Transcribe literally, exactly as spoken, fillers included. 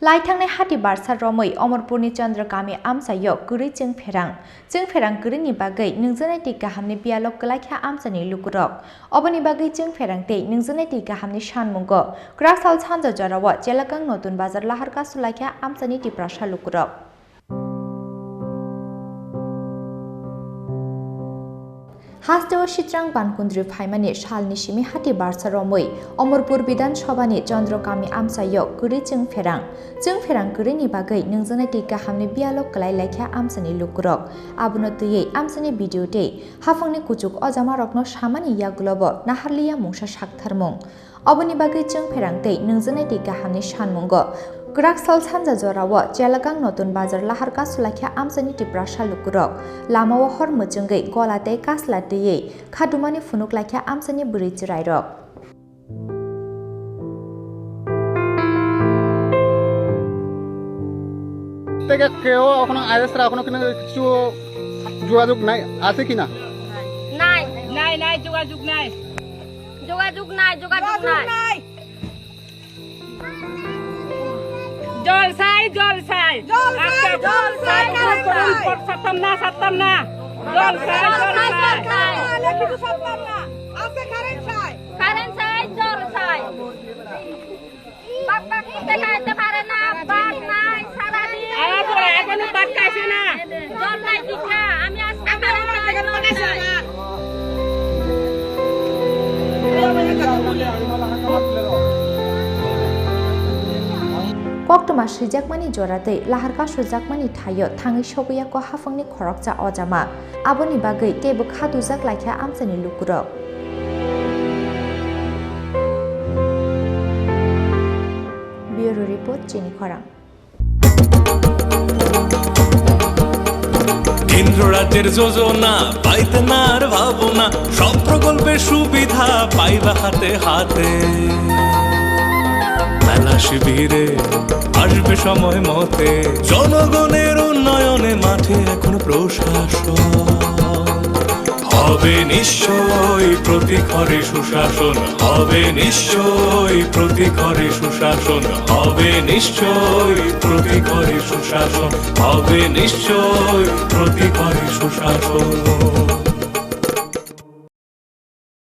Laithangnai hati barsa romwi Omorpurni Chandra Kami amchaio kwrwi chwngpherang. Chwngpherang kwrwini bagwi nwngjaknai tei kahamni biyalo kwlaikha amchaini lukurok. Oboni bagwi chwngpherang tei nwngjaknai tei kahamni sanmungo kwrak sal sanja jorao Chelakang Notun Bazar lahar kasulaikha amchaini Tiprasa lukurok. Hasteo Sitrang Bankundri phaimani salni simi hati barsa romwi Omorpur Bidhan Sabhani Chandra Kami amchaio kwrwi chwngpherang. Chwngpherang kwrwini bagwi nwngjaknai tei kahamni biyalo kwlai laikha amchaini lukurok. Abono twiwi amchaini B D O tei haphangni kuchuk ojamarokno samani yagulobo naharliya mungsa saktharmung. Oboni bagwi chwngpherang tei nwngjaknai tei kahamni sanmungo kwrak sal sanja jorao Chelakang Notun Bazar lahar kasulaikha amchaini Tiprasa lukurok. Lamao hor mwchwngwi gola tei kasla twiwi khadumani phunuk laikha amchaini bwrwi chwrairok. Teke keo okhono I S ra okhono kino kichu jogajog nai, ase ki na? নাই। নাই, নাই, যোগাযোগ নাই। যোগাযোগ নাই, যোগাযোগ নাই। জল চাই, জল চাই। জল চাই, আজকে জল চাই, কোনো জল চাই। পর ছাড়তাম না, ছাড়তাম না। জল চাই, জল জল চাই, চাই। জল চাই। না, না, কিছু ছাড়তাম না। আজকে কারেন্ট চাই। কারেন্ট চাই, জল চাই। বাপ মা খেতে খাইতে পারে না, ভাত নাই, সারাদিন আমার তো এখনো ভাত খাইছে না। জল নাই, ঠিক না। আমি আজকে কারেন্ট চাই, জল চাই। Koktwma swijakmani jora tei lahar kasujakmani thaio thangwi sogwi ya ko haphangni khoroksa ojama. Aboni bagwi teibo khatujak laikha amchaini lukurok. Bureau Report, Chini Khorang. কেন্দ্র রাজ্যের যোজনা পাইতে না আর ভাবনা, সব প্রকল্পের সুবিধা পাইবা হাতে হাতে। মেলা শিবিরে আসবে সময় মতে, জনগণের উন্নয়নে মাঠে এখন প্রশাসন। হবে নিশ্চয় প্রতি ঘরে সুশাসন, হবে নিশ্চয় প্রতি ঘরে সুশাসন, হবে নিশ্চয় প্রতি ঘরে সুশাসন, হবে নিশ্চয় প্রতি ঘরে সুশাসন।